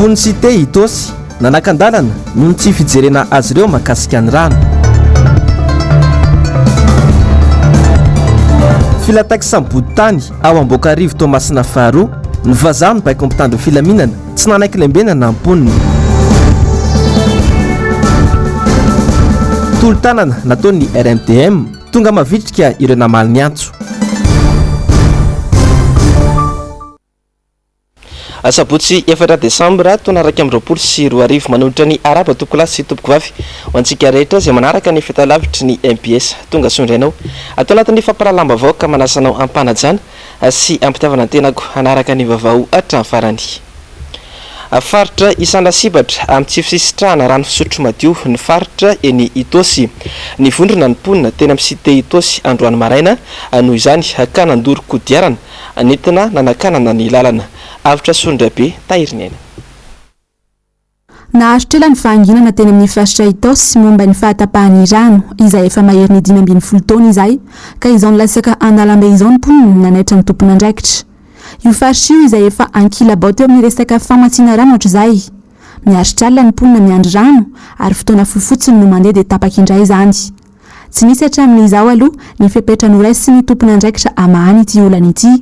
Mponin'ny Cité Itaosy, nanakan-dalana noho ny tsy fijerena azy ireo mahakasika ny rano. Filan-taxi mibodo tany ao Amboakarivo Toamasina faharoa, ny vazaha mibaiko ny mpitandro ny filaminana tsy nanaiky lembenana ny mponina. Tolo-tanana nataon'ny RMDM, tonga mavitrika ireo namaly ny antso. Asabotsy efatra desambra taona 2021 manolotra ny arahaba tompokolahy sy tompokovavy ho antsika rehetra izay manaraka ny fahitalavitry ny mbs. Tonga soa indray anao ato anatin'ny fampahalalam-baovao ka manasa anao am-panajana sy am-pitiavana ny tenako hanaraka ny vaovao hatramin'ny farany. Faritra isan'ny lasibatra amin'ny tsy fisitrahana rano fisotro madio ny faritra eny Itaosy. Nivondrona ny mponina teny amin'ny Cité Itaosy androany maraina noho izany ka nandoro kodiarana Nentina nanakanana ny lalana. Avotra Sondrabe, Tahiriniaina. Naharitra ela ny fahanginana teny amin'ny faritra Itaosy momba ny fahatapahan'ny rano, izay efa maherin'ny 15 taona izay, ka izao nilatsaka an-dalambe izao ny mponina nanaitra ny tompon'andraikitra. Io faritra io izay efa ankilabao teo amin'ny resaka famatsiana rano hatrizay. Miaritra alina ny mponina miandry rano ary fotoana fohy fotsiny no mandeha dia tapaka indray izany. Tsy nisy hatramin'izao aloha ny fepetra noraisin'ny tompon'andraikitra hamahana ity olana ity.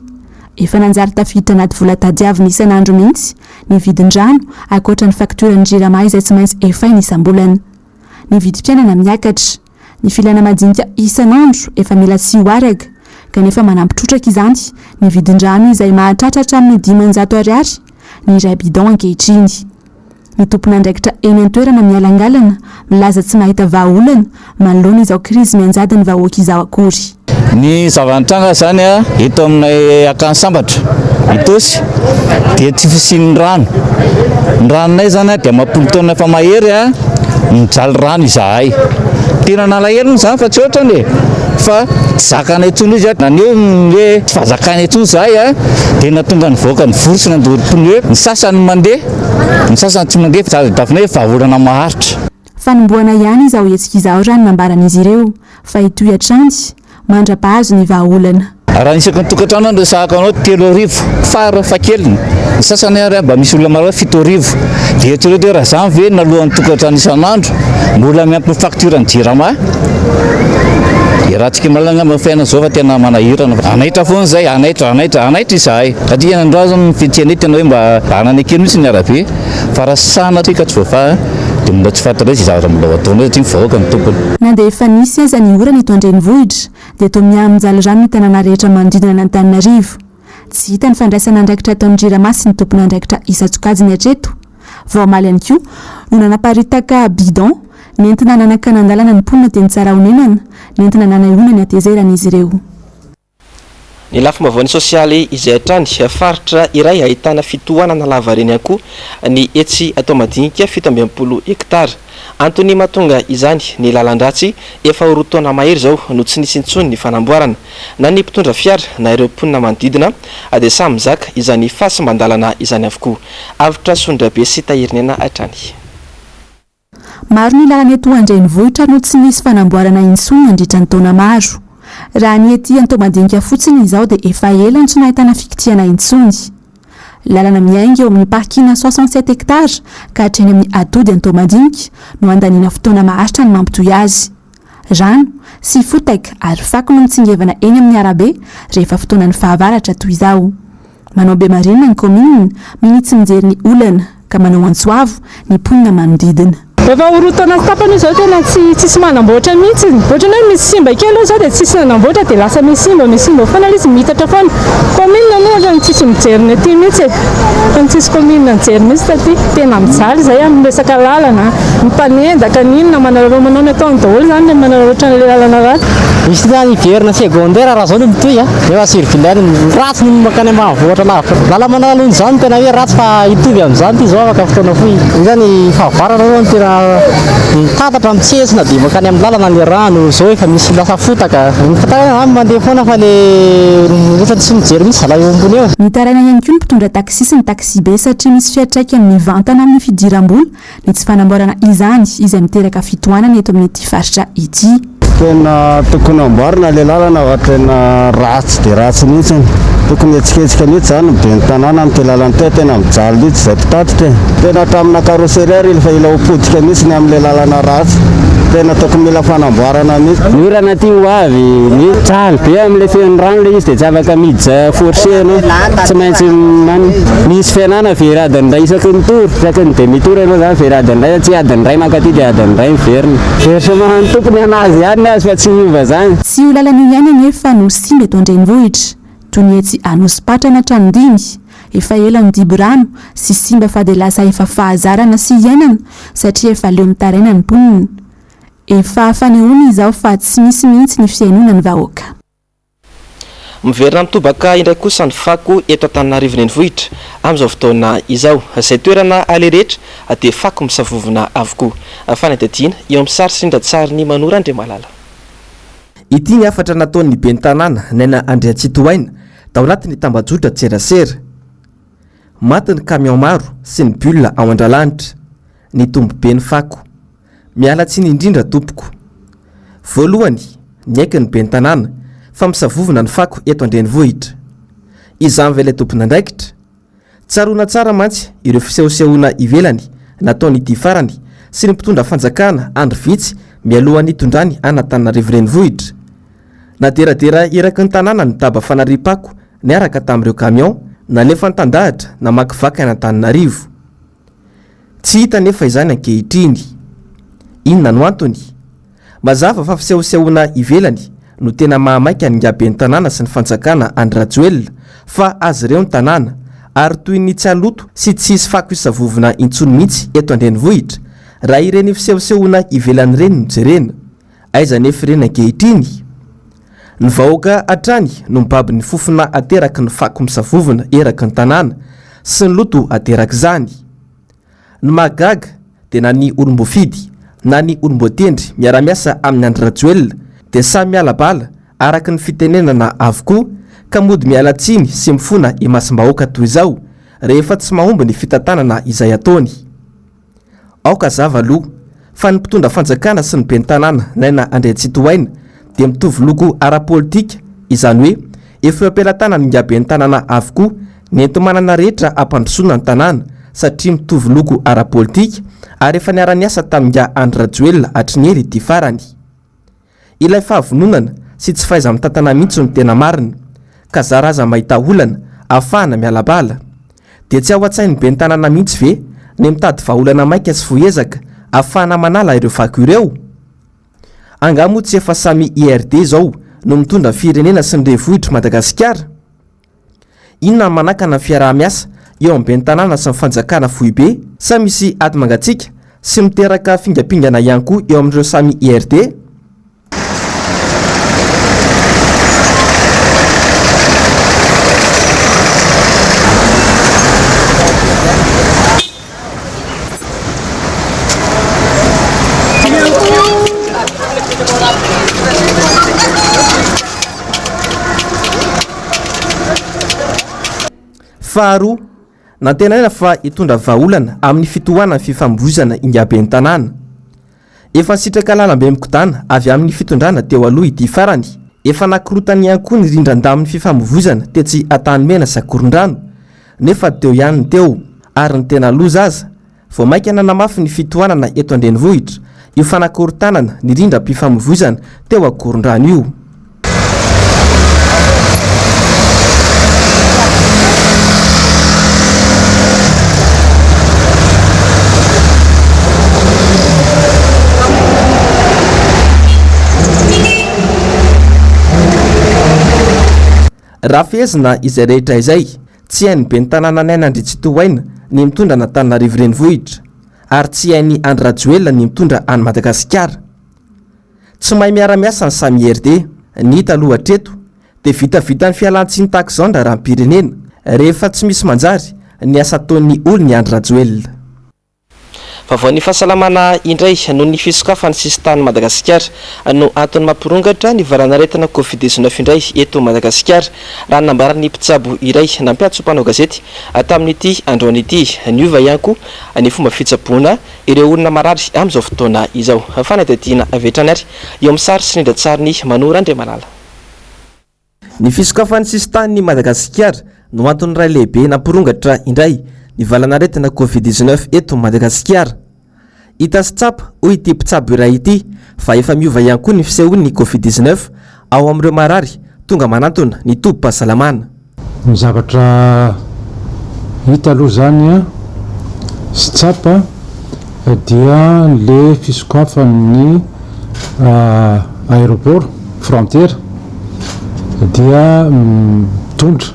Efa nanjary tafiditra anaty vola tadiavina isan'andro mihitsy ny vidin-drano ankoatra ny faktioran'ny Jirama izay tsy maintsy efaina isam-bolana. Ny vidim-piainana miakatra. Ny filana madinika isan'andro efa mila tsy ho araka kanefa manampy trotraka izany ny vidin-drano izay mahatratra hatramin'ny 500 ariary ny iray bidon ankehitriny. Ny tompon'andraikitra eny an-toerana mialangalana, milaza tsy mahita vahaolana manoloana izao krizy mianjady ny vahoaka izao akory. Ny zava-nitranga izany eto aminay Akany Sambatra, Itaosy, dia tsy fisian'ny rano. Ny ranonay izany dia amam-polo taona efa mahery, mijaly rano izahay. Tena nalahelo moa izany fa tsy ohatrany e! Fa tsy zakanay intsony izy, naneho ny hoe tsy fahazakana intsony izahay dia nahatonga nivoaka nivory sy nandoro pneu, ny sasany mandeha. Ny sasany tsy mandeha fa tadiavinay hoe vahaolana maharitra. Fanombohana ihany izao hetsika izao raha ny nambaran'izy ireo fa hitohy hatrany mandra-pahazo ny vahaolana. Raha ny isaky ny tokantrano no resahako anao 3000 fara fahakeliny, ny sasany ary mba misy olona marary 7000, dia eritrereto hoe raha izany ve no alohan'ny tokantrano isan'andro mbola miampy ny facture ny jirama, dia ratsy malala angamba ny fiainana izao fa tena manahirana, hanaitra foana izay, hanaitra, hanaitra, hanaitra izahay. Satria androany zao ny fihetsehanay tena hoe mba hanana kely mihitsy ny arabe fa raha sanatria ka tsy voafaha dia mbola tsy fantatray izay zavatra mbola ho ataonay satria ny vahoaka no tompony. Na dia efa nisy aza ny orana eto an-drenivohitra dia toa miha-mijaly rano ny tanàna rehetra manodidina an'Antananarivo. Tsy hita ny fandraisana andraikitra ataon'ny Jirama sy ny tompon'andraikitra isan-tsokajiny hatreto. Vao omaly ihany koa no nanaparitaka bidon nentina nanakanan-dalana ny mponina teny Tsarahonenana, nentina nanahoana ny hatezeran'izy ireo. Ny lafim-baovaon'ny sosialy izay hatrany, faritra iray ahitana fitohanana lavareny ihany koa ny etsy Antoamadinika 67 hektara. Antony mahatonga izany ny lalan-dratsy efa ho roa taona mahery izao no tsy nisy intsony ny fanamboarana. Na ny mpitondra fiara na ireo mponina manodidina dia samy mizaka izany fahasimban-dalana izany avokoa. Avotra Sondrabe sy Tahiriniaina hatrany. Maro ny lalana eto an-drenivohitra no tsy nisy fanamboarana intsony nandritra ny taona maro. Raha ny ety Antoamadinika fotsiny izao dia efa ela no tsy nahitana fikitihana intsony. Lalana miainga eo amin'ny parking 67 hectares ka hatreny amin'ny atody Antoamadinika no andaniana fotoana maharitra ny mampitohy azy. Rano, sy fotaka ary fako no mitsingevana eny amin'ny arabe rehefa fotoanan'ny fahavaratra toy izao. Manao be marenina ny kaominina, minia tsy mijery ny olana, ka manao antso avo ny mponina manodidina. Efa ho roa taona sy tapany io izao tena tsy tsisy manamboatra mihitsy. Ohatran'ny hoe misy simba kely eo izao dia tsisy nanamboatra dia lasa misy simba, misy simba foana ilay izy, miitatra foana. Kaominina moa ohatran'ny tsisy mijery ny aty mihitsy e. Ohatran'ny tsisy kaominina nijery mihitsy taty. Tena mijaly izahay amin'ny resaka lalana. Ny mpanendaka, ny inona, manararaotra manao ny ataony daholo izany ilay manararaotra an'ilay lalana ratsy. Misy ny hiverina secondaire raha zao no mitohy a, nefa circulaire ny ratsy no mankany ambanivohitra lavitra. Lala-manalony izany no tena hoe ratsy fa hitovy amin'izany ity zao afaka fotoana fohy. Io zany fahavarana aloha no tena mitatatra mitsetsina dia mankany amin'ny lalana ny rano, zao efa misy lasa fotaka. Ny fitarainana zany mandeha foana fa le ohatran'ny tsy mijery mihitsy zalahy eo ambony eo. Nitaraina ihany koa ny mpitondra taxi sy ny taxibe satria misy fiantraikany mivantana amin'ny fidiram-bola ny tsy fanamboarana izany izay miteraka fitohanana eto amin'ity faritra ity. Tena tokony amboarina ilay lalana fa tena ratsy dia ratsy mihitsy. Tokony hihetsiketsika mihitsy izany ny ben'ny tanàna amin'ity lalana ity, tena mijaly mihitsy izay mpitatitra e. Tena hatramina carrosserie ary efa ila ho potika mihitsy ny amin'ilay lalana ratsy. Tena tokony mila fanamboarana mihitsy. Ny orana aty ho avy, mijaly be amin'ilay feno rano ilay izy dia tsy afaka miditra forcé ianao, tsy maintsy man, misy fihenana very adiny iray isaky ny tour, isaky ny demi tour ianao izany very adiny iray satria adiny iray mankaty dia adiny iray miverina. Versement an'ny tompony anazy ihany ny azy fa tsy miova izany. Tsy io lalana io ihany anefa no simba eto an-drenivohitra, toy ny etsy Anosipatrana Tranodimy. Efa ela no dibo rano sy simba fa dia lasa efa fahazarana sy iainana satria efa leo mitaraina ny mponina. Efa fanehoana izao fa tsy misy mihitsy ny fihainoana ny vahoaka. Miverina mitobaka indray kosa ny fako eto Antananarivo Renivohitra amin'izao fotoana izao. Izay toerana aleha rehetra dia fako misavovona avokoa. Fanadihadiana eo amin'ny sary sy rindran-tsarin'i Manoro Andriamalala. Ity ny hafatra nataon'ny ben'ny tanàna Naina Andriantsitohaina tao anatin'ny tambajotran-tserasera. Maty ny camion maro sy ny bulle ao Andralanitra. Nitombo be ny fako. Miala tsiny indrindra tompoko. Voalohany, niaiky ny ben'ny tanàna fa misavovona ny fako eto an-drenivohitra. Izany ve ilay tompon'andraikitra? Tsaroana tsara mantsy ireo fisehosehoana ivelany nataon'ity farany sy ny mpitondra fanjakana andro vitsy mialohan'ny hitondrany an'Antananarivo Renivohitra. Naderadera eraky ny tanàna ny daba fanariam-pako niaraka tamin'ireo camion nalefa nitandahatra namakivaky an'Antananarivo. Tsy hita anefa izany ankehitriny. Inona no antony? Mazava fa fisehosehoana ivelany no tena mahamaika an'ingahy ben'ny tanàna sy ny fanjakana Andry Rajoelina fa azy ireo ny tanàna ary toy ny tsy haloto sy tsy hisy fako hisavovona intsony mihitsy eto an-drenivohitra raha ireny fisehosehoana ivelany ireny no jerena. Aiza anefa ireny ankehitriny? Ny vahoaka hatrany no mibaby ny fofona ateraky ny fako misavovona eraky ny tanàna sy ny loto aterak'izany. Ny mahagaga dia na ny olom-boafidy na ny olom-boatendry miara-miasa amin'i Andry Rajoelina dia samy miala bala araka ny fitenenana avokoa ka mody miala tsiny sy mifona imasom-bahoaka toy izao rehefa tsy mahomby ny fitantanana izay ataony. Aoka hazava aloha fa ny mpitondra fanjakana sy ny ben'ny tanàna Naina Andriantsitohaina dia mitovy loko ara-politika, izany hoe efa eo am-pelatanan'ingahy ben'ny tanàna avokoa ny enti-manana rehetra hampandrosoana ny tanàna satria mitovy loko ara-politika ary efa niara-niasa tamin'ingahy Andry Rajoelina hatry ny ela ity farany. Ilay fahavononana sy tsy fahaiza-mitantana mihitsy no tena marina, ka zara aza mahita olana ahafahana miala bala. Dia tsy ao an-tsain'ny ben'ny tanàna mihitsy ve ny mitady vahaolana maika sy fohy ezaka ahafahana manala ireo fako ireo? Angaha moa tsy efa samy IRD izao no mitondra ny firenena sy ny renivohitr'i Madagasikara? Inona no manakana ny fiaraha-miasa eo amin'ny ben'ny tanàna sy ny fanjakana foibe? Sa misy ady mangatsiaka sy miteraka fingampingana ihany koa eo amin'ireo samy IRD? Faharoa, nantenaina fa hitondra vahaolana amin'ny fitohanan'ny fifamoivoizana ingahy ben'ny tanàna. Efa nisitraka lalambe mikodana avy amin'ny fitondrana teo aloha ity farany. Efa nakorotany ihany koa ny rindran-damin'ny fifamoivoizana tetsy Antanimena sy Ankorondrano, nefa teo ihany ny teo. Ary ny tena loza aza, Vao mainka nanamafy ny fitohanana eto an-drenivohitra io fanakorontanana ny rindram-pifamoivoizana teo Ankorondrano io. Raha fehezina izay rehetra izay, Tsy hain'ny ben'ny tanàna Naina Andriantsitohaina ny mitondra an'Antananarivo Renivohitra, ary tsy hain'i Andry Rajoelina ny mitondra an'i Madagasikara. Tsy mahay miara-miasa ny samy IRD. Ny hita aloha hatreto dia vitavitan'ny fialan-tsiny tahaka izao ny raharaham-pirenena, rehefa tsy misy manjary ny asa ataon'ny olon'i Andry Rajoelina. Vaovaon'ny fahasalamana indray, noho ny fisokafan'ny sisintanin'i Madagasikara no antony mampirongatra ny valanaretina Covid 19 indray eto Madagasikara, raha ny nambaran'ny mpitsabo iray nampiantso mpanao gazety tamin'ity androany ity. Niova ihany koa ny fomba fitsaboana ireo olona marary amin'izao fotoana izao. Fanadihadiana avy hatrany ary eo amin'ny sary sy ny rindran-tsarin'i Mano Randriamalala. Ny fisokafan'ny sisintanin'i Madagasikara no antony iray lehibe nampirongatra indray ny valanaretina Covid 19 eto Madagasikara. Hita sy tsapa, hoy ity mpitsabo iray ity, fa efa miova ihany koa ny fisehoan'ny Covid 19 ao amin'ireo marary tonga manantona ny tobim-pahasalamana. Ny zavatra hita aloha izany sy tsapa dia le fisokafan'ny aéroport, frontière, dia mitondra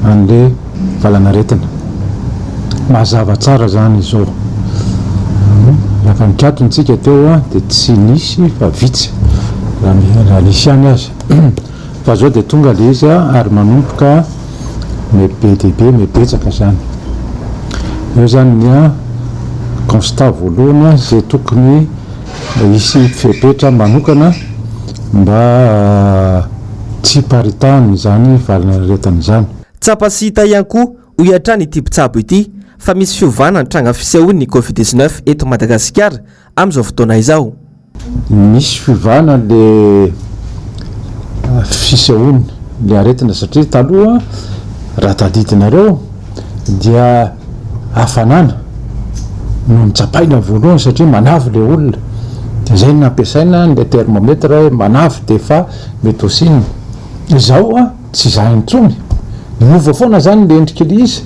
an'le valanaretina. Mazava tsara izany izao. Rehefa nikatona isika teo dia tsy nisy fa vitsy, raha nisy ihany aza. Fa zao dia tonga le izy ary manomboka me be dia be, me betsaka zany. Eo zany ny constat voalohany zay tokony hisy fepetra manokana mba tsy hiparitahan'izany valanaretina izany. Tsapa sy hita ihany koa, hoy hatrany ity mpitsabo ity, fa misy fiovana ny tranga fisehoan'ny Covid 19 eto Madagasikara amin'izao fotoana izao. Misy fiovana le fisehoany le aretina satria taloha raha tadidinareo dia hafanana no notsapaina voalohany satria manavy le olona de zay no nampiasaina le thermomètre hoe manavy de efa mety ho signe. Izao an tsy izany intsony, miova foana zany le endrik'le izy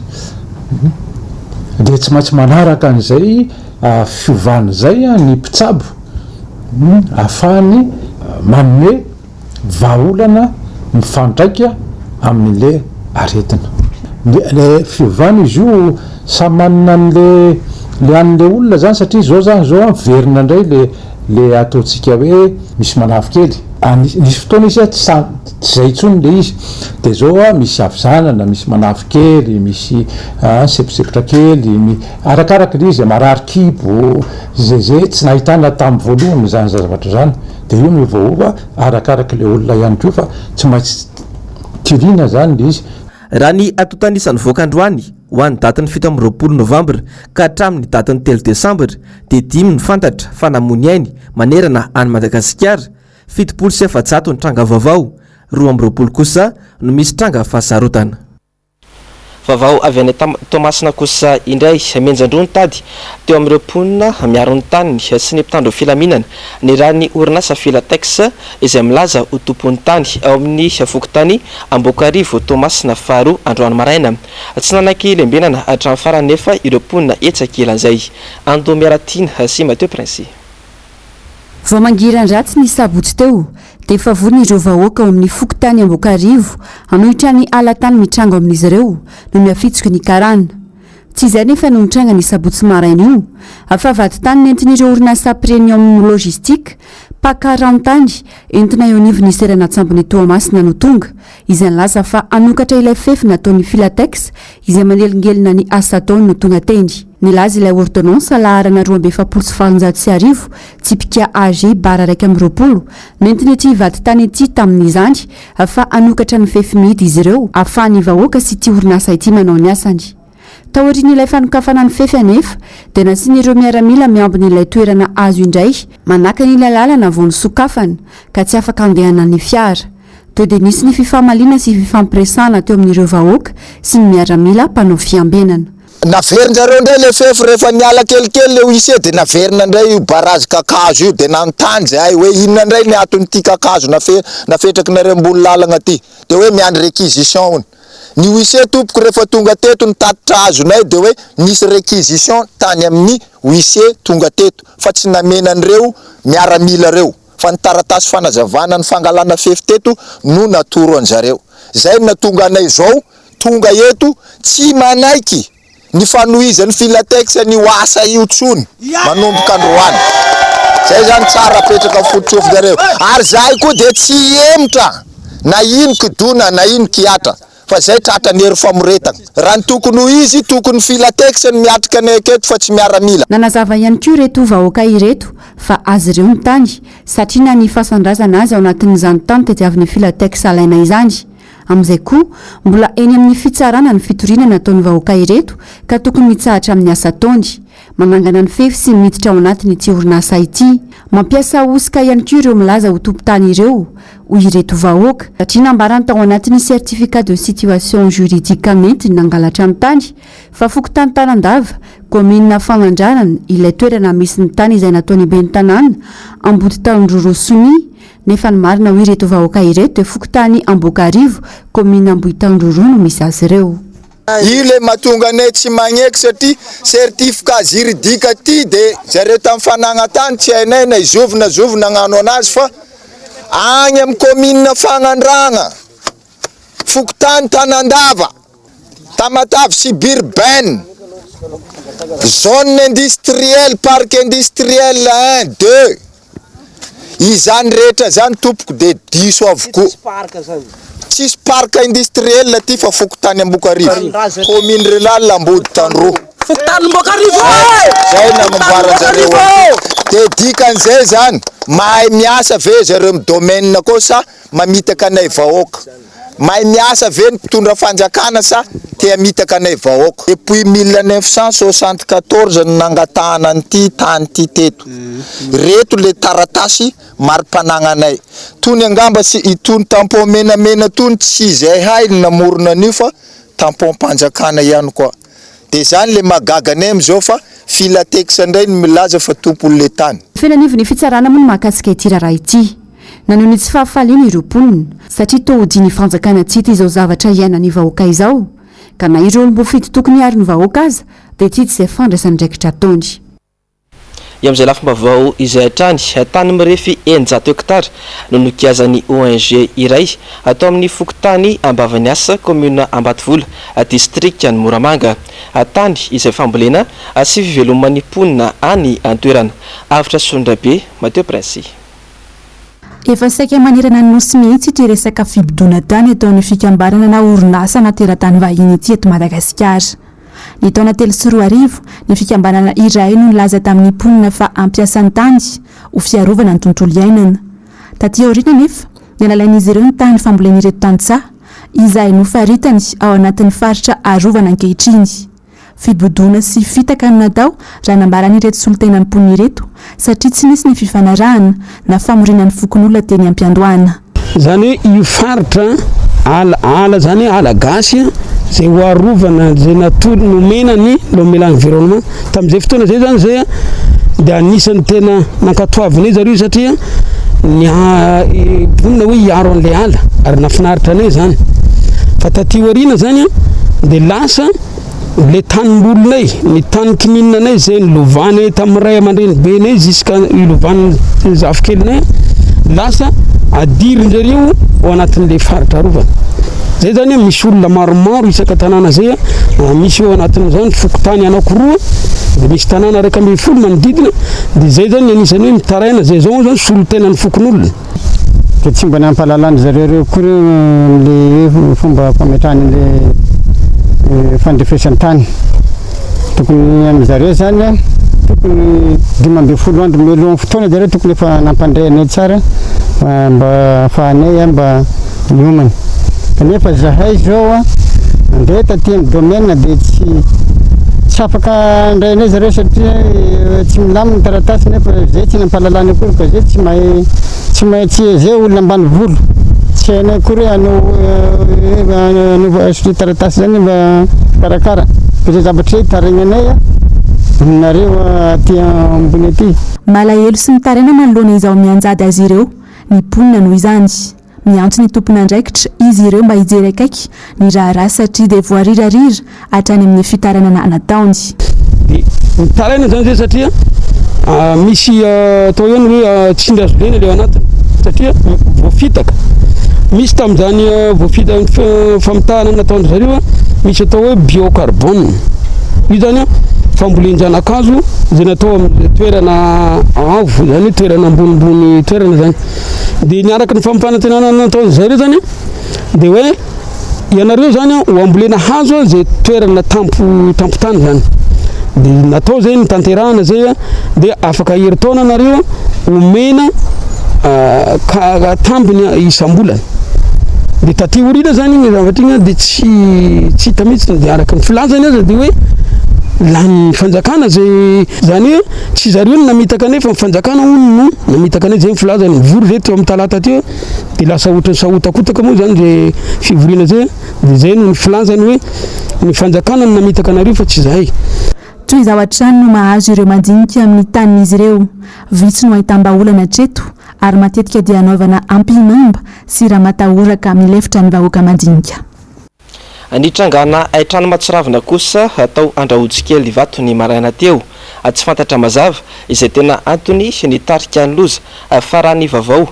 de tsy maintsy manaraka an'izay Fiovana izay ny mpitsabo ahafahany manome vahaolana mifandraika amin'ilay aretina. Ilay fiovana izy io samy manana an'ilay ilay an'ilay olona izany satria izao izany izao an, miverina indray ilay ilay ataontsika hoe misy manavy kely. Nisy fotoana izy tsy sa- tsy izay intsony ilay izy. Dia izao an, misy havizanana, misy manavy kely, misy semposempotra kely, Arakaraka ilay izy, marary kibo, izay izay tsy nahitana tamin'ny voalohany izany zavatra izany, dia io miovaova arakaraka ilay olona ihany koa fa tsy maintsy tirina izany ilay izy. Raha ny antontan'isa nivoaka androany ho an'ny datin'ny 27 novambra ka hatramin'ny datin'ny 3 desambra dia dimy no fantatra fa namoy ny ainy manerana an'i Madagasikara, 470 ny tranga vaovao, 22 kosa no misy tranga fahasarotana. Vaovao avy any Toamasina kosa indray, mihenjan-droa ny tady teo amin'ireo mponina miaro ny taniny sy ny mpitandro filaminana nirahin'ny orinasa Filatex izay milaza ho tompon'ny tany ao amin'ny fokontany Amboakarivo Toamasina faharoa androany maraina. Tsy nanaiky lembenana hatramin'ny farany nefa ireo mponina etsy ankilan'izay. Ando Miaratiana sy Mathieu Prince. Vao mangiran-dratsy ny sabotsy teo dia efa vonona ireo vahoaka ao amin'ny fokontany Amboakarivo hanohitra ny hala-tany mitranga ao amin'izy ireo noho ny hafitsoky ny karana. Tsy izay anefa no nitranga ny sabotsy maraina io fa vadintany nentin'ireo orinasa Premium Logistique mpaka ranontany entina eo anivon'ny seranan-tsambon'i Toamasina no tonga izay nilaza fa hanokatra ilay fefy nataon'ny Filatex izay manelingelina ny asa ataony no tonga teny. Nilaza ilay ordonnance laharana 1842 tsipika AG bara 21 nentin'ity vadintany ity tamin'izany fa hanokatra ny fefy mihidy izy ireo ahafahan'ny vahoaka sy ity orinasa ity manao ny asany. Taorian'ilay fanokafana ny fefy anefa dia nasian'ireo miaramila miambina ilay toerana azo indray manakana ilay lalana vao nosokafana ka tsy afaka andehanan'ny fiara. Teo dia nisy ny fifamaliana sy fifampiresahana teo amin'ireo vahoaka sy ny miaramila mpanao fiambenana. Naverin-jareo indray le fefy rehefa niala kelikely le huissier de naverina indray io barrage kakazo io de nanontany zahay hoe inona indray ny aton'ity kakazo nafe nafetrakinareo ambony lalagna ty de hoe miandry réquisition hono ny huissier tompoko rehefa tonga teto ny tatitra azonay de hoe nisy réquisition tany amin'ny huissier tonga teto fa tsy namena an'ireo miaramila reo fa ny taratasy fanazavana ny fangalana fefy teto no natoro an'zareo. Zay no natonga anay zao tonga eto tsy manaiky ny fanohizan'ny Filatex an'io asa io tsony manomboka androany. Zay zany tsara apetraka fototsofin-jareo. Ary zahay koa dia tsy hihemotra na ino kidona na ino kihatra. Fa zay tratran'ny hery famoretana. Raha ny tokony ho izy, tokony Filatex no miatrika anay aketo fa tsy miaramila. Nanazava ihany koa ireto vahoaka ireto fa azy ireo ny tany satria na ny fasan-drazana aza ao anatin'izany tany tadiavin'ny Filatex alaina izany. Amin'izay koa, mbola eny amin'ny fitsarana ny fitoriana nataon'ny vahoaka ireto ka tokony mitsahatra amin'ny asa ataony. Manangana ny fefy sy miditra ao anatin'ity orinasa ity. Mampiasa hosoka ihany koa ireo milaza ho tompon-tany ireo. hoy ireto vahoaka, satria nambarany tao anatin'ny certificat de situation juridique nentiny nangalatra ny tany fa fokontany Tanandava, kaominina Fanandranana, ilay toerana misy ny tany izay nataon'ny ben'ny tanàna Amboditandroroho sonia, nefa ny marina hoy ireto vahoaka ireto dia fokontany Amboakarivo, kaominina Ambohitandroroho no misy azy ireo. Io le mahatonga anay tsy magneky satria certificat juridique ty de zareo tam fanagnantany tsy hainay na izovy na zovy nagnano anazy fa agny am commune Fagnandragna, fokontany Tanandava, Tamatave suburbaine, zone industrielle, parc industriel un, deux. Izany rehetra izany tompoko dia diso avokoa. Tsisy parc industriel aty fa fokontany Ambokarivo, commune rurale Amboditandroho. Fokontany Ambokarivo e! Zay namboaran-jareo an'ity. Dia dikan'izay zany, mahay miasa ve zareo amin'ny domaine akao sa mamitaka anay vahoaka? Mahay miasa ve ny mpitondra fanjakana sa te hamitaka anay vahoaka? Depuis 1974 no nangatahana an'ity tany ity teto. Reto le taratasy mari-panagnanay. Tony angamba sy itony tampon menamena tony tsy izay hay ny namorona an'io fa tampon-panjakana ihany koa. De zany le mahagaga anay amizao fa Filatex ndray no milaza fa tompon'le tany. Feno anivon'ny fitsarana moa ny mahakasika ity raharaha ity. Naneho ny tsy fahafaliany ireo mponina, satria toa hodian'ny fanjakana tsy hita izao zavatra iainan'ny vahoaka izao, ka na ireo olom-boafidy tokony hiaro ny vahoaka aza dia tsy hita izay fandraisan'andraikitra ataony. Eo amin'izay lafim-baovao izay hatrany, tany mirefy 600 hektara no nogiazan'ny ONG iray atao amin'ny fokontany Ambavaniasa, kaominina Ambatovola, distrikan'i Moramanga. Tany izay fambolena sy fiveloman'ny mponina any an-toerana. Avotra Solondrabe, Mathieu Prince. Efa saika manerana ny Nosy mihitsy ity resaka fibodoana tany ataon'ny fikambanana na orinasa na teratany vahiny ity eto Madagasikara. Ny taona 2003, ny fikambanana iray no nilaza tamin'ny mponina fa hampiasa ny tany ho fiarovana ny tontolo iainana. Taty aoriana anefa, dia nalain'izy ireo ny tany fambolen'ireto tantsaha, izay nofaritany ao anatin'ny faritra arovana ankehitriny. Fibodoana sy fitaka no natao raha nambaran'ireto solontenan'ny mponina ireto satria tsy nisy ny fifanarahana na famoriana ny fokonolona teny am-piandohana. Izany hoe io faritra ala ala izany hoe ala gasy izay ho arovana izay natolo nomena ny Lomela environnement tamin'izay fotoana izay izany izay dia anisan'ny tena nankatoavinay zareo satria ny vonona hoe hiaro an'ilay ala ary nahafinaritra anay izany fa taty aoriana izany dia lasa Le tanimbolinay, ny tany kininanay zay nilovanay tamin'ny ray aman-drenibenay jusqu'à ilovan'ny zafikelinay, lasa adirin-jareo ao anatin'le faritra arovana. Zay zany misy olona maromaro isaka tanàna zay, misy eo anatin'izany fokontany anankiroa, de misy tanàna 11 manodidina, de zay zany ny anisan'ny hoe mitaraina, zay zao zany solontenan'ny fokonolona. Dia tsy mba nampahalalan-dry zareo ireo akory amin'ilay hoe fomba fametrahana an'ilay fandrefesan-tany. Tokony amin-dry zareo izany an, tokony 15 andro mialohan'ny fotoana zareo tokony efa nampandre anay tsara mba ahafahanay mba miomana. Kanefa zahay izao an, nandeha taty amin'ny domaine dia tsy tsy afaka handray anay zareo satria tsy milamina ny taratasy nefa zay tsy nampahalalana akory fa zay tsy mahay tsy mahay tsy zay olona ambanivolo tsy hainay akory hoe hanao hanova sonia taratasy zany mba hikarakara fa zay zavatra zay itarainanay aminareo aty ambony aty. Malahelo sy mitaraina manoloana izao mianjady azy ireo ny mponina noho izany. Miantso ny tompon'andraikitra izy ireo mba hijery akaiky ny raharaha satria dia voarirarira hatrany amin'ny fitarainana nataony. Dia mitaraina izany zay satria misy atao ihany hoe tsindry hazo lena ilay ao anatiny satria voafitaka. Misy tamin'izany voafitaka famitahana nataon-dry zareo misy atao hoe biocarbone. Io izany fambolen-janakazo izay natao amin'ny toerana avo, izany hoe toerana ambonimbony toerana izany. Dia ny araka ny fampanantenana nataon'ny zareo zany dia hoe ianareo zany ho ambolena hazo zay toerana tampo tampon-tany zany. Dia natao zay notanterahana zay dia afaka herintaona nareo omena ka tambiny isam-bolana. Dia taty aoriana zany iny zavatra iny dia tsy tsy hita mihitsy dia araka ny filazany aza dia hoe Lanin'ny fanjakana zay zany hoe tsy zareo no namitaka anay fa ny fanjakana hono no namitaka anay, zay ny filazany. Nivory zay teo amin'ny talata teo dia lasa ohatran'ny sahotakotaka moa zany zay fivoriana zay dia zay no filazany hoe ny fanjakana no namitaka anareo fa tsy zahay. Toy izao hatrany no mahazo ireo madinika amin'ny tanin'izy ireo. Vitsy no ahitam-bahaolana hatreto ary matetika dia anaovana ampihimamba sy ramatahoraka milefitra ny vahoaka madinika. Nitrangana haintrano mahatsiravina kosa tao Andrahojikely Ivato ny maraina teo. Tsy fantatra mazava izay tena antony nitarika ny loza fa raha ny vaovao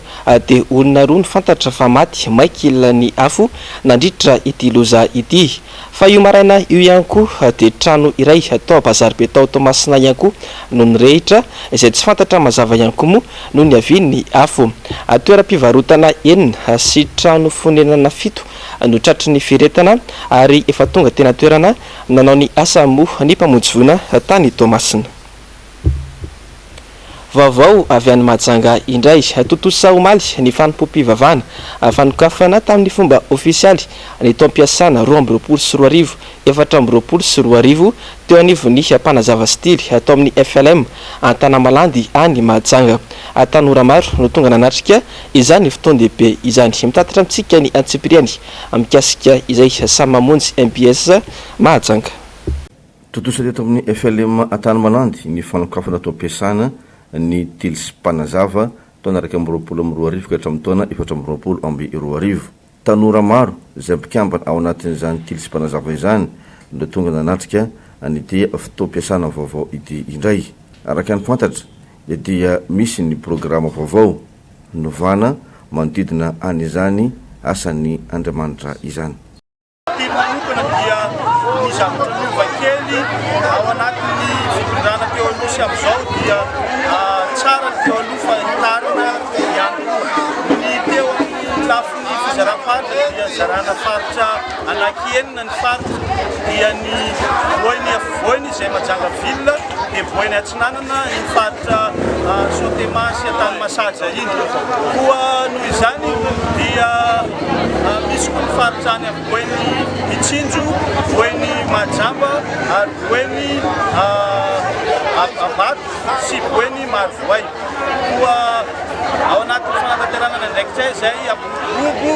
dia olona roa no fantatra fa maty may kilan'ny afo nandritra ity loza ity. Fa io maraina io ihany koa dia trano iray tao Bazaribe tao Toamasina ihany koa no nirehitra izay tsy fantatra mazava ihany koa moa no niavian'ny afo. Toeram-pivarotana enina sy trano fonenana fito no tratry ny firehetana ary efa tonga teny an-toerana nanao ny asa moa ny mpamonjy voina tany Toamasina. Vaovao avy any Mahajanga indray. Tontosa omaly ny fanompoam-pivavahana fanokafana tamin'ny fomba ofisialy ny taom-piasana 2022 2024 teo anivon'ny mpanazava stily tao amin'ny FLM Antanamalandy any Mahajanga. Tanora maro no tonga nanatrika izany fotoan-dehibe izany. Mitatitra amintsika ny antsipiriany mikasika izay samy mamonjy mbs Mahajanga. Tontosa teto amin'ny FLM Antanimalandy ny fanokafana taom-piasana ny Tily sy Mpanazava taona 2021 ka hatramin'ny taona 2024. Tanora maro izay mpikambana ao anatin'izany Tily sy Mpanazava izany no tonga nanatrika an'ity fotoam-piasana vaovao ity indray. Araka ny fantatra dia misy ny programa vaovao novana manodidina an'izany asan'ny Andriamanitra izany. Ity manokana dia ny zavatra miova kely ao anatin'ny fitondrana teo aloha sy amin'izao dia tsara ny teo aloha fa hitarina ihany koa. Ny teo amin'ny lafiny fizaram-paritra dia zarana faritra anaky enina ny faritra dia ny Boeny afovoany izay Majanga ville dia Boeny atsinanana iny faritra Sotema sy Antanimasaja iny. Koa noho izany dia Misy koa ny faritra any amin'ny Boeny Mitsinjo, Boeny Mahajamba ary Boeny Ambato sy Boeny Marovoay. Koa ao anatin'ny fanatanterahana ny andraikitray izay hampiroborobo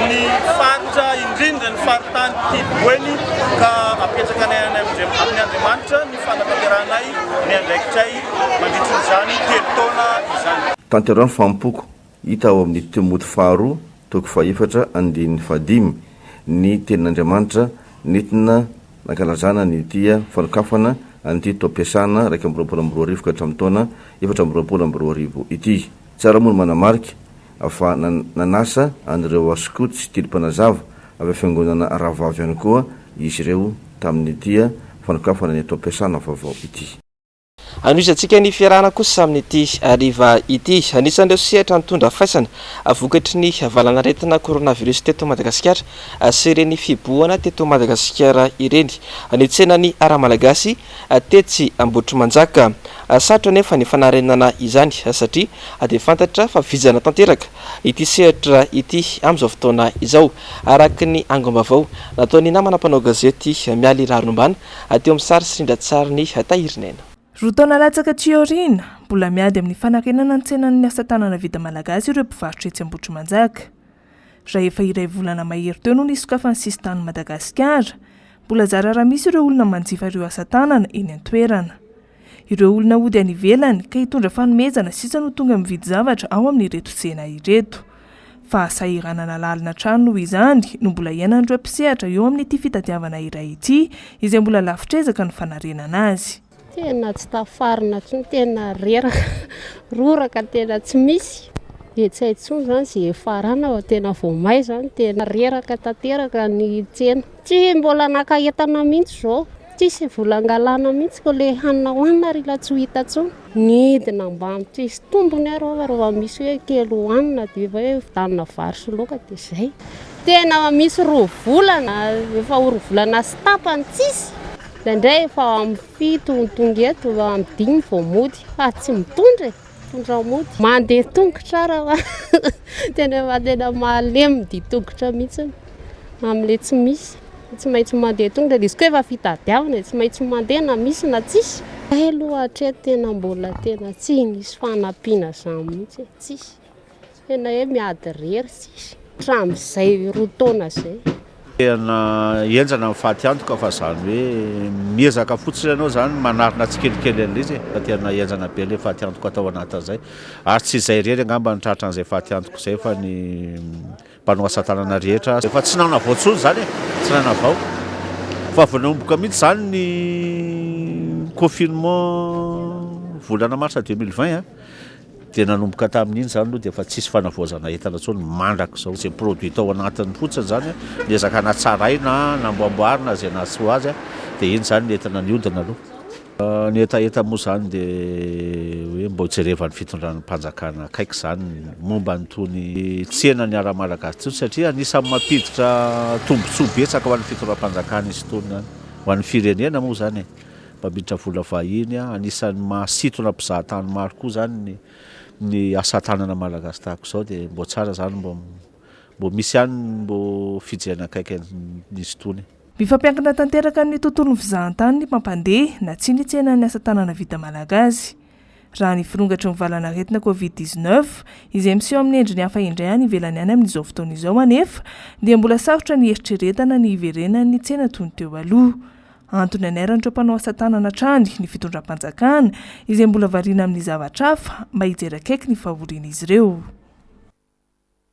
ny faritra indrindra ny faritany ity Boeny ka apetraka anay any amin'ny Andriamanitra ny fanatanterahanay ny andraikitray mandritry izany telo taona izany. Tanteraho ny fanompoako Hita ao amin'ny Timoty faharoa toko fahefatra andininy fahadimy ny tenin'Andriamanitra nentina nankalazana ny ity fanokafana an'ity taom-piasana 2021 ka hatramin'ny taona 2024 ity. Tsara moa ny manamarika fa nanasa an'ireo skoto sy tily mpanazava avy fiangonana rahavavy ihany koa izy ireo tamin'ity fanokafana ny taom-piasana vaovao ity. Hanohizantsika ny fiarahana kosa amin'ity hariva ity. Anisan'ireo sehatra nitondra faisana vokatry ny valanaretina coronavirus teto Madagasikara sy ireny fihibohana teto Madagasikara ireny ny tsenan'ny ara-malagasy tetsy Ambohitrimanjaka. Sarotra anefa ny fanarenana izany satria dia fantatra fa vizana tanteraka ity sehatra ity amin'izao fotoana izao, araka ny angom-baovao nataon'ny namana mpanao gazety Mialy Raharombana. Teo amin'ny sary sy rindran-tsarin'i Tahirin'aina. Roa taona latsaka aty aoriana, mbola miady amin'ny fanarenana ny tsenan'ny asa tanana vita malagasy ireo mpivarotra etsy Ambohitrimanjaka. Raha efa iray volana mahery teo no nisokafan'ny sisintanin'i Madagasikara, mbola zara raha misy ireo olona manjifa ireo asa tanana eny an-toerana. Ireo olona hody any ivelany ka hitondra fanomezana sisa no tonga mividy zavatra ao amin'ireto tsena ireto. Fahasahiranana lalina hatrany noho izany no mbola iainan'ireo mpisehatra eo amin'ity fitadiavana iray ity izay mbola lavitr'ezaka ny fanarenana azy. Tena tsy tafarina intsony, tena reraka, roraka tena tsy misy, dia tsy hay intsony izany izay hiafarana fa tena vao may izany, tena reraka tanteraka ny tsena. Tsy mbola naka entana mihitsy izao, tsisy vola angalana mihitsy fa le hanina hohanina ary ila tsy ho hita intsony. Nidina ambany tsisy tombony ary aho raha misy hoe kely hohanina dia efa hoe vidianina vary sy laoka dia izay. Tena misy roa volana, efa ho roa volana sy tapany tsisy. Indraindray efa amin'ny fito no tonga eto, amin'ny dimy vao mody fa tsy mitondra e. Mitondra mody. Mandeha tongotra ary aho tena efa tena malemy dia tongotra mihitsy amin'ilay tsy misy. Tsy maintsy mandeha tongotra ilay izy koa efa fitadiavana e, tsy maintsy mandeha na misy na tsisy. Hay aloha hatreto tena mbola tena tsy nisy fanampiana izany mihitsy e, tsisy. Tena hoe miady irery tsisy hatramin'izay roa taona izay. Tena henjana ny faty antoka fa izany hoe miezaka fotsiny ianao izany manarina tsikelikely an'ilay izy e, fa tena henjana be ilay faty antoka tao anatin'izay ary tsy izay irery angamba no tratran'izay faty antoka izay fa ny mpanao asa tanana rehetra. Efa tsy nanavao intsony izany e, tsy nanavao fa vao nanomboka mihitsy izany ny confinement volana marsa 2020 Dia nanomboka tamin'iny izany aloha dia efa tsisy fanavaozana entana intsony mandrak'izao. Izay produit tao anatiny fotsiny izany niezaka natsaraina, namboamboarina izay nahasoa azy dia iny izany ny entana nihodina aloha. Ny hetaheta moa izany dia hoe mba hojerevan'ny fitondranam-panjakana akaiky izany ny momba an'itony tsenan'ny ara-malagasy itony satria anisan'ny mampiditra tombontsoa betsaka ho an'ny fitondram-panjakana izy itony izany, ho an'ny firenena moa izany e. Mpampiditra vola vahiny, anisan'ny mahasintona mpizahatany maro koa izany ny ny asa tanana malagasy tahaka izao dia mbô tsara izany mbô mbô misy ihany ny mbô fijerena akaiky an'izy itony. Mifampiankina tanteraka amin'ny tontolon'ny fizahantany ny mpampandeha na tsia ny tsenan'ny asa tanana vita malagasy. Raha ny firongatry ny valanaretina Covid 19, izay miseho amin'ny endriny hafa indray any ivelany any amin'izao fotoana izao anefa, dia mbola sarotra ny hieritreretana ny hiverenan'ny tsena toy ny teo aloha. Antony anairan'ireo mpanao asa tanana hatrany ny fitondram-panjakana, izay mbola variana amin'ny zavatra hafa, mba hijery akaiky ny fahorian'izy ireo.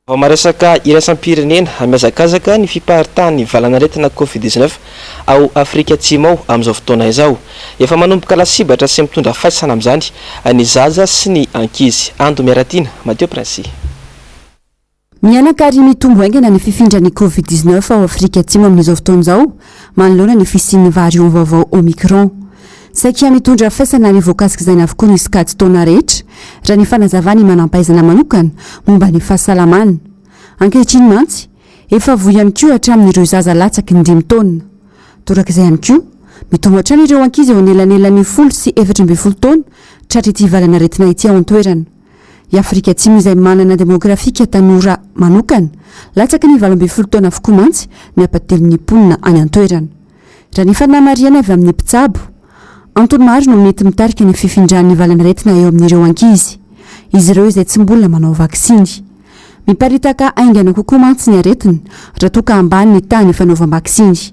Vao maresaka iraisam-pirenena, mihazakazaka ny fiparitahan'ny valanaretina Covid 19 ao Afrika Atsimo ao amin'izao fotoana izao. Efa manomboka lasibatra sy mitondra faisana amin'izany ny zaza sy ny ankizy. Ando Miaratiana, Mathieu Princi. Mihanaka ary mitombo haingana ny fifindran'ny Covid 19 ao Afrika Atsimo amin'izao fotoana izao, manoloana ny fisian'ny variant vaovao Omicron. Saika mitondra faisana ary voakasik'izany avokoa ny sokajin-taona rehetra, raha ny fanazavan'ny manampahaizana manokana momba ny fahasalamana. Ankehitriny mantsy, efa voa ihany koa hatramin'ireo zaza latsaky ny dimy taona. Torak'izay ihany koa, mitombo hatrany ireo ankizy eo anelanelan'ny folo sy 14 taona tratr'ity valan'aretina ity ao an-toerana. I Afrika Atsimo izay manana demografika tanora manokana, latsaky ny 18 taona avokoa mantsy ny ampahatelon'ny mponina any an-toerana. Raha ny fanamarihana avy amin'ny mpitsabo, antony maro no mety mitarika ny fifindran'ny valanaretina eo amin'ireo ankizy. Izy ireo izay tsy mbola manao vaksiny. Miparitaka haingana kokoa mantsy ny aretina raha toa ka ambany ny tahan'ny fanaovam-baksiny.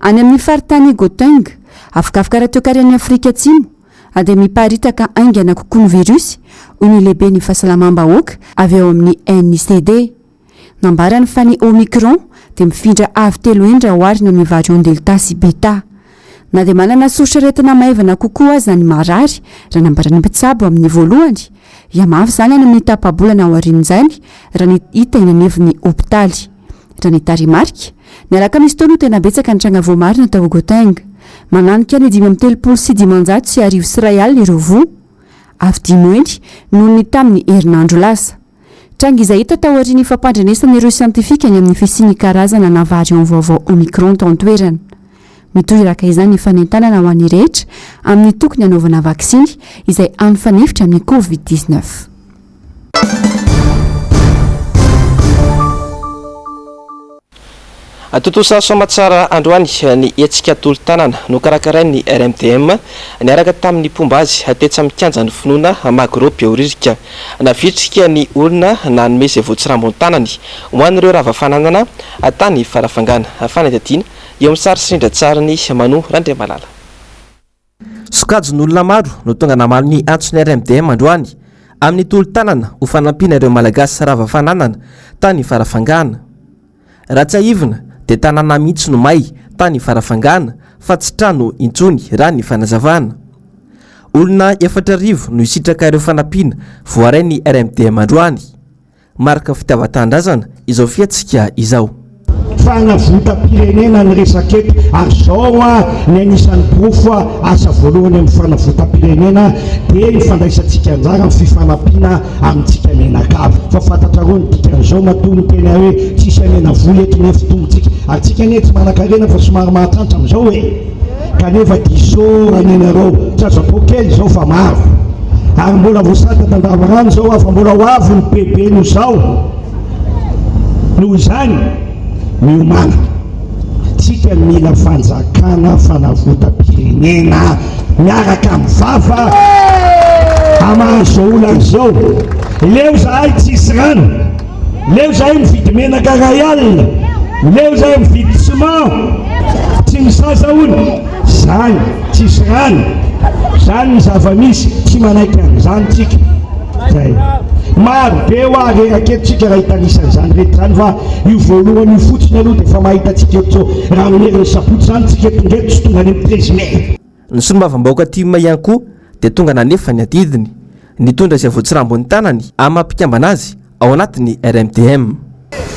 Any amin'ny faritany Gauteng, avokavoka ara-toekaren'i Afrika Atsimo, dia miparitaka haingana kokoa ny virus, hoy ny lehiben'ny fahasalamam-bahoaka avy ao amin'ny NICD. Nambarany fa ny Omicron dia mifindra avo telo heny raha oharina amin'ny variant Delta sy Beta. Na dia manana soritr'aretina maivana kokoa aza ny marary, raha nambaran'ny mpitsabo amin'ny voalohany, hihamafy izany any amin'ny tapa-bolana aorian'izany, raha ny hita eny anivon'ny hopitaly. Raha ny tarehimarika, ny alakamisy teo no tena betsaka ny tranga voamarina tao Gauteng. Mananika ny 1135 11 ireo voa, avo dimy heny noho ny tamin'ny herinandro lasa. Tranga izay hita taorian'ny fampandrenesan'ireo siantifika ny amin'ny fisian'ny karazana na variant vaovao Omicron tao an-toerana. Mitohy araka izany ny fanentanana ho an'ny rehetra amin'ny tokony hanaovana vaksiny izay hany fanefitra amin'ny Covid 19. Tontosa soamatsara androany ny hetsika tolo-tanana nokarakarain'ny RMDM niaraka tamin'ny mpomba azy tetsy amin'ny kianjan'ny finoana Magro Behoririka. Navitrika ny olona nanome izay voatsirambon-tanany ho an'ireo rava fananana tany Farafangana. Fanadihadiana eo amin'ny sary sy rindran-tsarin'i Manu Randriamalala. Sokajin'olona maro no tonga namaly ny antson'ny RMDM androany amin'ny tolo-tanana ho fanampiana ireo Malagasy rava fananana tany Farafangana. Raha tsiahivina dia tanàna mihitsy no may tany Farafangana fa tsy trano intsony raha ny fanazavana. Olona 4000 no hisitraka ireo fanampiana voarain'ny RMDM androany. Mariky ny fitiavan-tanindrazana izao fihetsika izao. Fanavotam-pirenena ny resaka eto ary izao hoa ny anisan'ny porofo hoa asa voalohany amin'ny fanavotam-pirenena dia ny fandraisantsika anjara amin'ny fifanampiana amintsika mianakavy fa fantatrareo ny dikan'izao matoa miteny aho hoe tsisy hamena vola eto nefa tongotsika ary tsika anie tsy manankarena fa somary mahatrantra amin'izao e! Kanefa disorana ianareo, tsy azo atao kely izao fa maro. Ary mbola voasantatra an-davarano izao aho fa mbola ho avy ny bebe noho izao. Noho izany, miomàna. Tsika mila fanjakana fanavotam-pirenena miaraka amin'ny vava hamaha izao olana izao. Leo zahay tsisy rano, leo zahay mividy menaka ray alina, leo zahay mividy ciment tsy misasa hono. Zany tsisy rano, zany ny zava-misy, tsy manaiky an'izany tsika. Zay. Maro be hoa reraka eto tsika raha hitanisa an'izany rehetra izany fa io voalohany io fotsiny aloha dia efa mahita antsika eto zao. Raha amin'ny herin'ny sabotsy izany tsika tonga eto tsy tonga any amin'ny 13 mai. Ny solombavambahoaka tim ihany koa dia tonga nanefa ny adidiny, nitondra izay voatsirambin'ny tanany amin'ny maha mpikambana azy ao anatin'ny RMDM.